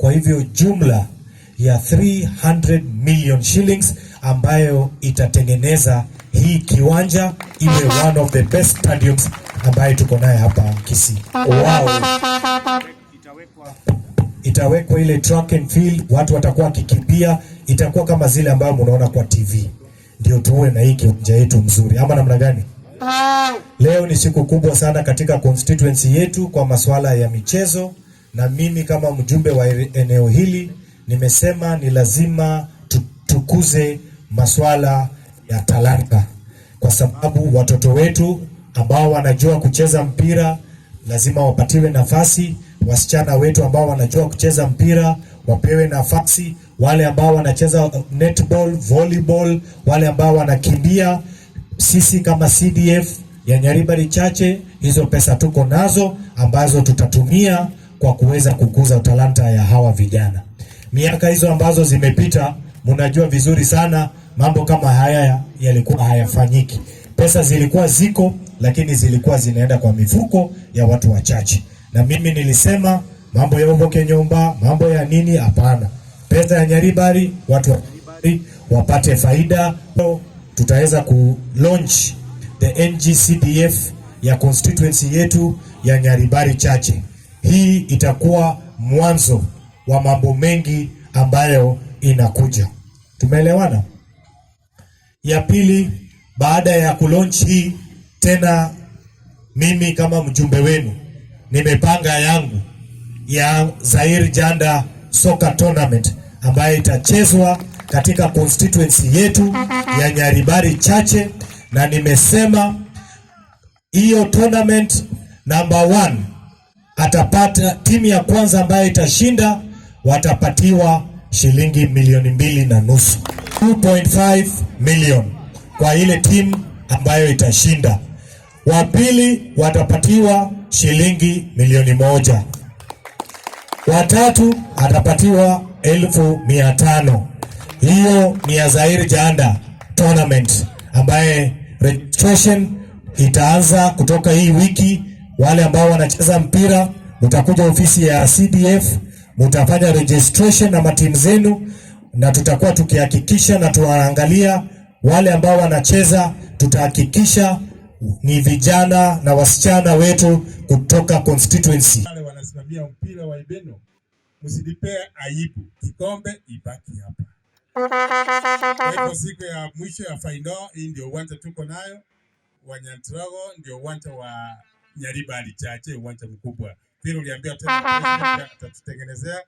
Kwa hivyo jumla ya 300 million shillings ambayo itatengeneza hii kiwanja iwe one of the best stadiums ambayo tuko naye hapa Kisii. Wow. Itawekwa ile track and field, watu watakuwa wakikimbia, itakuwa kama zile ambayo mnaona kwa TV. Ndio tuwe na hii kiwanja yetu mzuri, ama namna gani? Leo ni siku kubwa sana katika constituency yetu kwa masuala ya michezo, na mimi kama mjumbe wa eneo hili nimesema ni lazima tukuze masuala ya talanta, kwa sababu watoto wetu ambao wanajua kucheza mpira lazima wapatiwe nafasi. Wasichana wetu ambao wanajua kucheza mpira wapewe nafasi. Wale ambao wanacheza netball, volleyball, wale ambao wanakimbia, sisi kama CDF ya Nyaribari Chache, hizo pesa tuko nazo ambazo tutatumia kwa kuweza kukuza talanta ya hawa vijana. Miaka hizo ambazo zimepita, mnajua vizuri sana mambo kama haya yalikuwa hayafanyiki. Pesa zilikuwa ziko, lakini zilikuwa zinaenda kwa mifuko ya watu wachache, na mimi nilisema mambo ya Oboke Nyumba, mambo ya nini, hapana. Pesa ya Nyaribari, watu wa Nyaribari wapate faida. Tutaweza ku launch the NGCDF ya constituency yetu ya Nyaribari Chache. Hii itakuwa mwanzo wa mambo mengi ambayo inakuja. Tumeelewana? Ya pili, baada ya kulaunch hii tena, mimi kama mjumbe wenu nimepanga yangu ya Zair Janda Soccer Tournament ambayo itachezwa katika constituency yetu ya Nyaribari Chache, na nimesema hiyo tournament number one atapata timu ya kwanza ambayo itashinda watapatiwa shilingi milioni 2.5, 2.5 million kwa ile timu ambayo itashinda. Wa pili watapatiwa shilingi milioni 1, watatu atapatiwa 500,000. Hiyo ni ya Zair Janda Tournament ambaye registration itaanza kutoka hii wiki. Wale ambao wanacheza mpira mtakuja ofisi ya CDF, mtafanya registration na matimu zenu, na tutakuwa tukihakikisha na tuwaangalia wale ambao wanacheza, tutahakikisha ni vijana na wasichana wetu kutoka constituency. Wale wanasimamia mpira wa Ibeno, msinipee aibu, kikombe ibaki hapa. Kwa hivyo siku ya mwisho ya final, hii ndio uwanja tuko nayo wa Nyantrago, ndio uwanja wa Nyaribari Chache, uwanja mkubwa. Pia uliambia tena president atatutengenezea.